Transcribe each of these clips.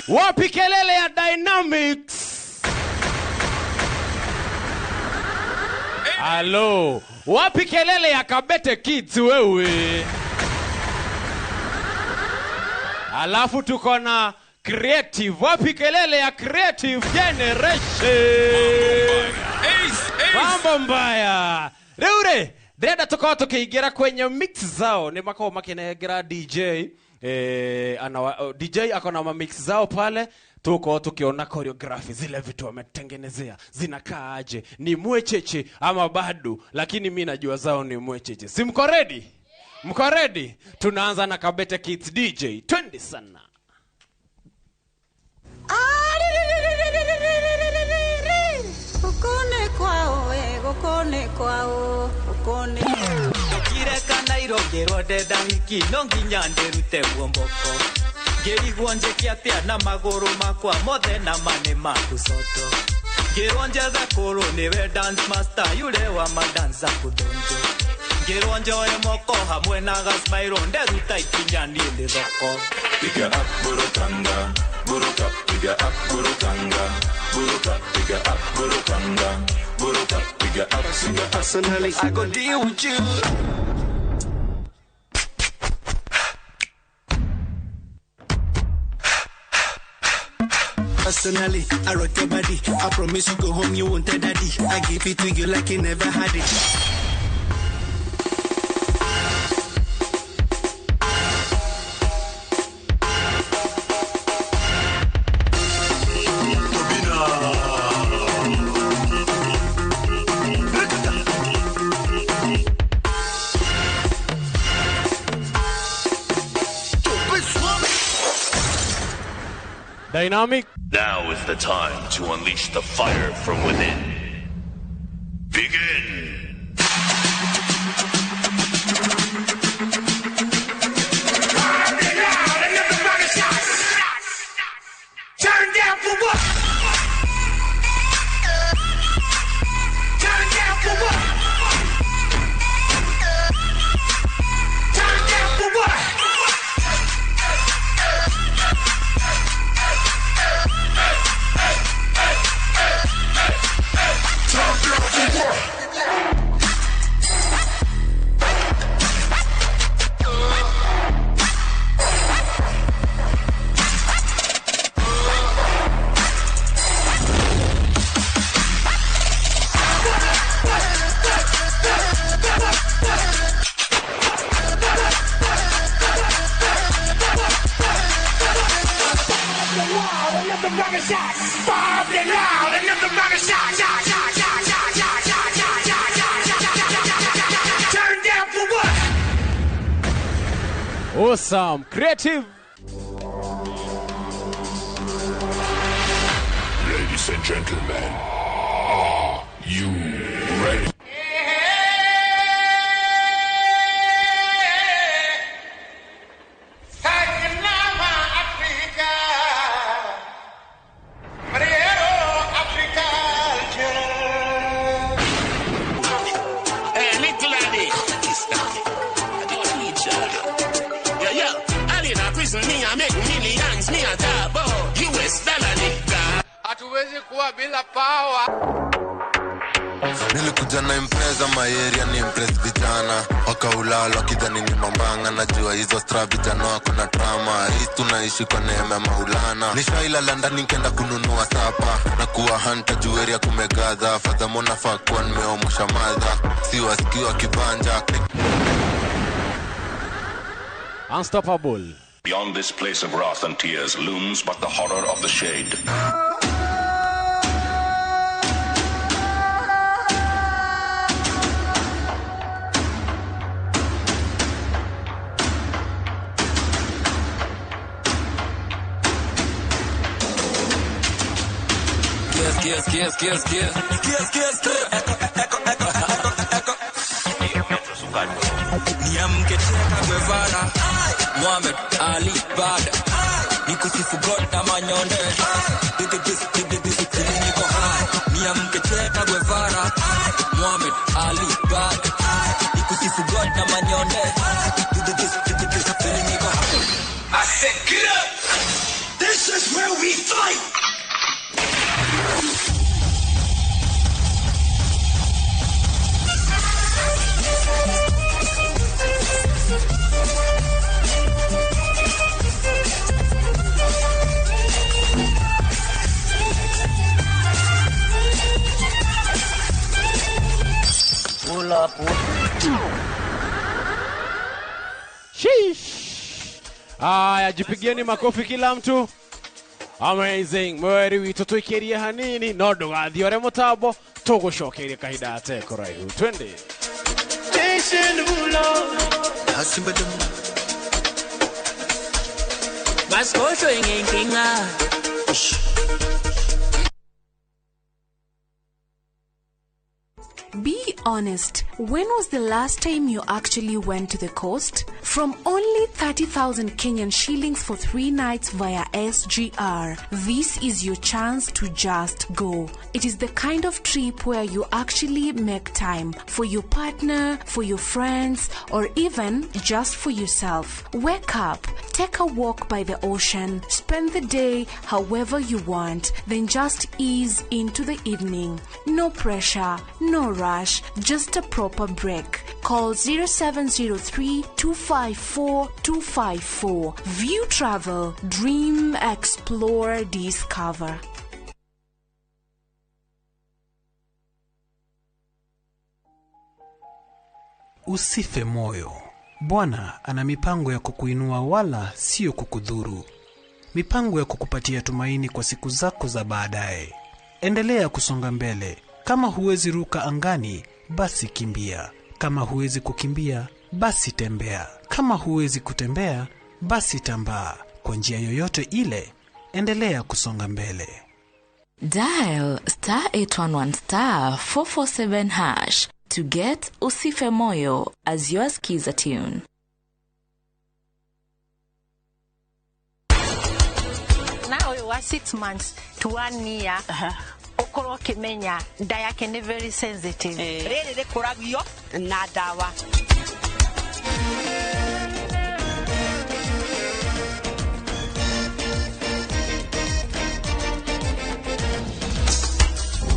Wapi kelele ya Dynamics? Halo, wapi kelele ya Kabete Kids wewe? Alafu tuko na Creative. Wapi kelele ya Creative Generation? Mambo mbaya. Rĩu ndĩrenda tũkorwo tũkĩingĩra kwenye mix zao. Nĩ makoragwo makĩnengera DJ DJ akona ma mix zao pale. Tuko tukiona choreography zile vitu wametengenezea zinakaa aje, ni mwecheche ama bado, lakini mimi najua zao ni mwecheche. Si mko ready? Mko ready? Tunaanza na Kabete Kids DJ. Twende sana. Ukone kwao, ukone kwao, ukone. Ndokire Nairobi rwende hiki no nginya ndirute guomboko. Ngĩrigwo njĩke atĩa na magũrũ makwa mothe na mane maku soto. Ngĩrwo njethe kũrũ nĩwe dance master yule wa madansa kudonjo. Ngĩrwo njoe moko hamwe na gasmairo nderuta ikinya niĩ ndĩ thoko. Piga up burukanga, buruka, piga up burukanga, buruka, piga up burukanga, buruka, piga up, piga up. Personally, I go deal with you. Personally, I rock your body. I promise you go home, you won't tell daddy. I give it to you like you never had it. Dynamic. Now is the time to unleash the fire from within. Begin! Turn down for what? Turn down for what? Turn down for what? Awesome. Creative. Ladies and gentlemen, are you ready? Hatuwezi kuwa bila power. Nilikuja na impreza maeria ni impress vijana. Wakaulala wakidhani ni mambanga. Najua hizo stra vijana wako na drama. Hii tunaishi kwa neema ya Maulana. Nishailala ndani nikaenda kununua sapa. Na kuwa hunter juu area kumegadha. Fadha mona fuck one nimeomosha madha. Si wasikiwa kibanja. Unstoppable. Beyond this place of wrath and tears looms but the horror of the shade. Yes, yes, yes, yes, yes, yes, echo, echo, echo, echo, echo. Niamke Cheka Guevara, Muhammad Ali Bada. Nikusifu God na manyonde. Didi niko high. Niamke Cheka Guevara, Muhammad Ali Bada. Nikusifu God na manyonde. Didi niko high. I said get up. This is where we fight. Pull up. Sheesh. Aya, jipigieni makofi kila mtu. Amazing. Mweri witũ tũikĩrie hanini no ndũgathiore mũtambo tũgũcokerie kahinda atekũraihu. Twende. Basikhohlwe ngenkinga. Be honest, when was the last time you actually went to the coast? From only 30,000 Kenyan shillings for 3 nights via SGR, this is your chance to just go. It is the kind of trip where you actually make time for your partner, for your friends, or even just for yourself. Wake up, take a walk by the ocean, spend the day however you want, then just ease into the evening. No pressure, no rush, just a proper break. Call 0703 254 254. View Travel, dream, explore, discover. Usife moyo. Bwana ana mipango ya kukuinua wala sio kukudhuru. Mipango ya kukupatia tumaini kwa siku zako za baadaye. Endelea kusonga mbele. Kama huwezi ruka angani, basi kimbia. Kama huwezi kukimbia, basi tembea. Kama huwezi kutembea, basi tambaa. Kwa njia yoyote ile, endelea kusonga mbele. Dial star 811 star 447 hash to get Usife Moyo as your skiza tune. Now you are 6 months to 1 year. Ukorwo ukimenya nda yake ni very sensitive. Rĩrĩ rĩkũragio na ndawa.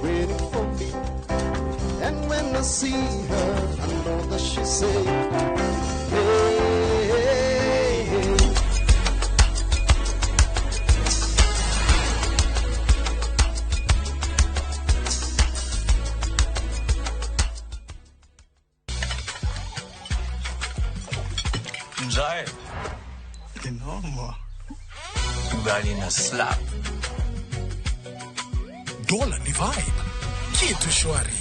Waiting for me, and when I see her, I know that she say, hey, hey, hey. Mzae. Noma. Ugali na slap. Dola ni vibe. Kitu shwari.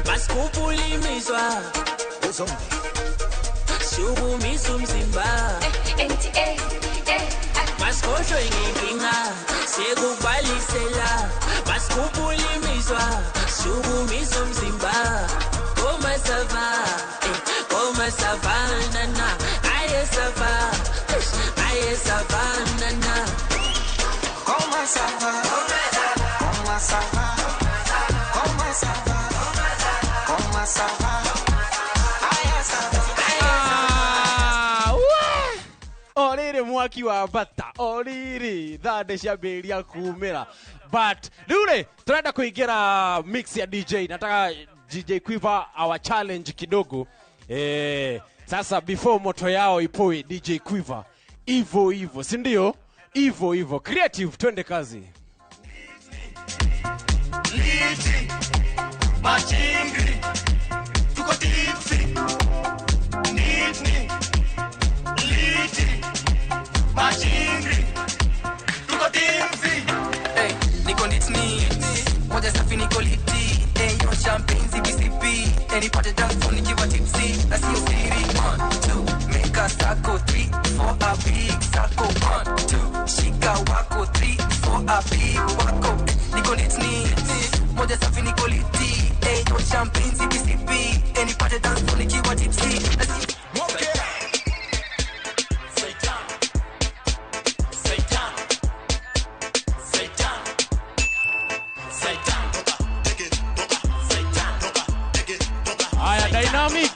Basikhuphula Shukumisa umzimba. Basikhohlwe ngenkinga sekubalisela. Basikhuphula imizwa. Shukumisa umzimba. Koma sava, koma sava nana. Aye sava, aye sava nana. Koma sava, koma sava, koma sava, koma sava. Aye sava. Oriri mwaki wa bata, oriri thande ciambĩrĩria kumĩra. But rĩu turenda kuingira mix ya DJ. Nataka DJ Quiver our challenge kidogo. Sasa before moto yao ipoe, DJ Quiver ivo ivo, si ndio? Ivo ivo creative, twende kazi. Liti machingri tuko tipsy. Nitni liti machingri tuko tipsy. Hey, niko nitni moja safi niko liti. Hey, yo champagne CBCP. Any party dance phone nikiwa tipsy. Na sio siri. 1 2 make a circle 3 4 a big circle. 1 2 shika wako 3 4 a big wako. Niko nitni moja safi niko liti. Hey, yo champagne CBCP. Any party dance phone nikiwa tipsy. Na sio Dynamic.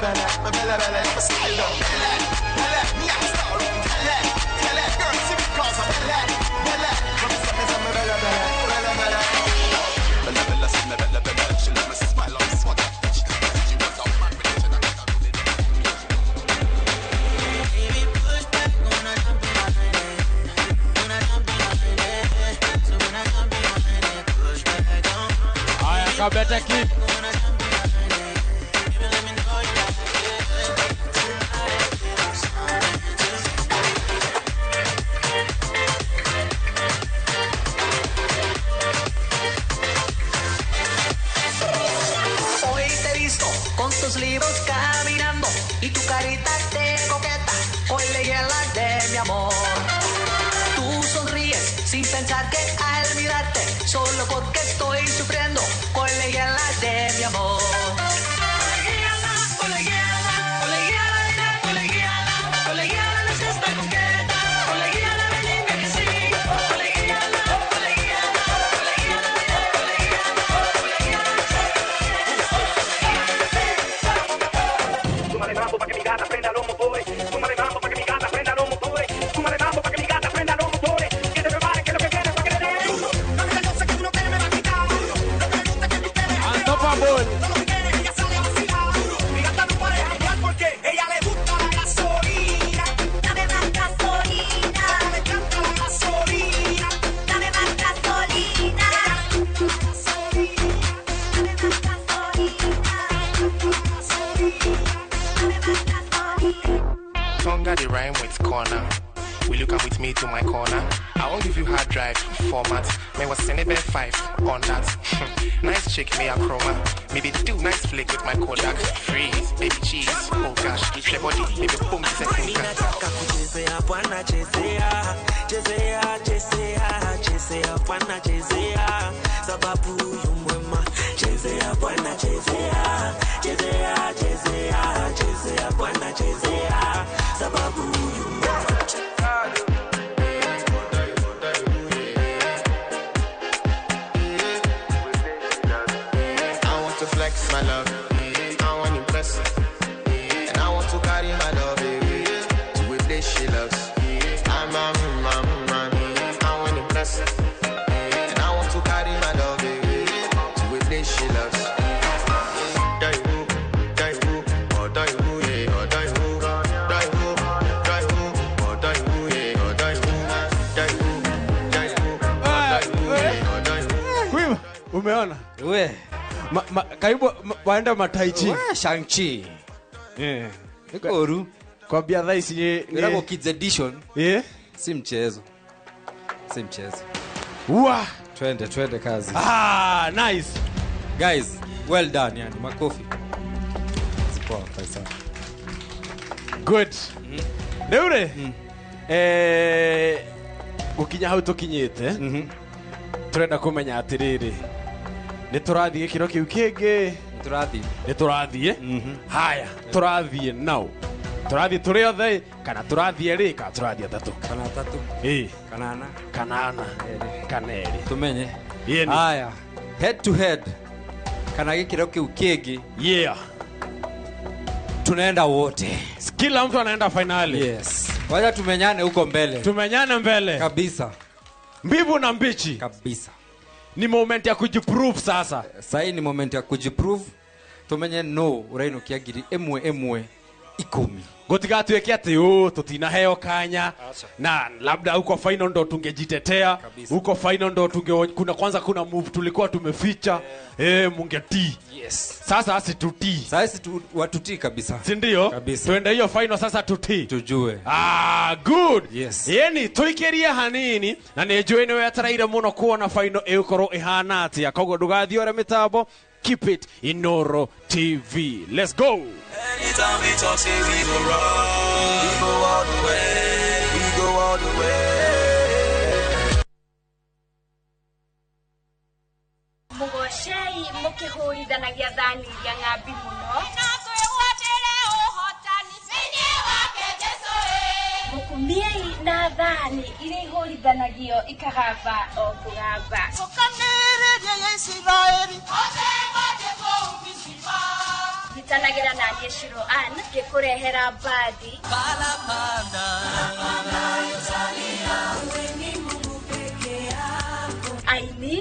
bella bella, my bella bella, my style up. Bella, bella, me I'm a star. Tell that girl, see me 'cause I'm bella, bella. From me, bella bella, bella bella. Bella bella, see me bella bella. She let me smile on swagger. She wants a man with it. Baby, push back when I jump behind it. When I jump behind it. So when I jump behind it, push back on. Haya, kabeta keep. Hoy te he visto con tus libros caminando y tu carita te coqueta con la de mi amor. Tú sonríes sin pensar que al mirarte, solo porque estoy sufriendo con la de mi amor. Súmale mambo pa' que mi gata prenda los motores. Súmale mambo pa' que mi gata prenda los motores. Súmale mambo pa' que mi gata prenda los motores. Que se prepare, que lo que viene pa' que le dé. Dame la cosa que tú no quieres me va a quitar. Lo que me gusta que tú quieres. Unstoppable. Todo lo que quieres, ella sale a vacilar. Mi gata no para de janguear porque ella le gusta la gasolina. Dame más gasolina. Le encanta la gasolina. Dame más gasolina. Dame más gasolina. Tonga the rhyme with corner. Will you come with me to my corner? I won't give you hard drive format. Me was Senebe 5 on that. Nice chick, me a chroma. Maybe do nice flick with my Kodak. Freeze, baby cheese. Oh gosh, she body, baby boom, Mimi nataka kuchezea bwana, chezea, chezea, chezea, chezea bwana, chezea, sababu yu mwema. Chezea bwana, chezea, chezea, chezea, chezea bwana, chezea, sababu yu mwema. I want to flex my love. I want to impress. And I want to carry my love away to a place she loves. I'm a man. I want to impress. And I want to carry my love away to a place she loves. Die-woo, die-woo, oh die-woo, yeah, oh die-woo, die-woo, die-woo, oh die-woo, yeah, oh die-woo, die-woo, die-woo, oh die-woo, yeah, oh die-woo. Kwima, umeona? We. Karibu waenda mataichi. We, Shang-Chi. Yeah. Nikoru. Kwambia thaa ici ni Irago Kids Edition. Yeah. Si mchezo. Si mchezo. Wa. Twende, twende kazi. Ah, nice. Guys, well done yani, makofi. Sipoa kabisa. Good. Rĩu rĩ, gũkinya hau tũkinyĩte, tũrenda kũmenya atĩrĩrĩ, nĩ tũrathiĩ gĩkĩro kĩu kĩngĩ? Tũrathiĩ. Nĩ tũrathiĩ? Haya, tũrathiĩ now. Tũrathiĩ tũrĩ othe kana tũrathiĩ erĩ kana tũrathiĩ atatũ? Kana atatũ. Ĩĩ. Kana ana. Kana ana. Kana erĩ. Tumenye. Yeni. Haya, head to head. Kana gĩkĩro kĩu kĩngĩ. Yeah. Tunaenda wote. Kila mtu anaenda finali. Yes. Wacha tumenyane huko mbele. Tumenyane mbele. Kabisa. Mbivu na mbichi. Kabisa. Ni moment ya kujiprove sasa. Sasa ni moment ya kujiprove. Tumenye no urainukia ngiri ĩmwe ĩmwe 10. Gũtigatuĩke atĩ ũ tutinaheo kanya na labda huko final ndo tungejitetea, huko final ndo tunge, kuna kwanza kuna move tulikuwa tumeficha, mungetii. Yes. Sasa si tutii. Sasa si watutii kabisa. Si ndio? Tuende hiyo final sasa tutii. Tujue. Ah, good. Yes. Yeni tuikirie hanini na nĩ njũĩ nĩ wetereire mũno kuona final ĩgũkorwo ĩhana atĩa. Koguo ndũgathiore mĩtambo. Keep it Inoro TV. Let's go. Anytime we talk, say we go rock. We go all the way. We go all the way. Mugocei mukihurithanagia thani iria ng'ambi muno. Mukumiei na thani iria ihũrithanagio ikagamba o kũgamba. Nyitanagĩra naniĩ Shiro Ann ngĩkũrehera mbandi. Aini.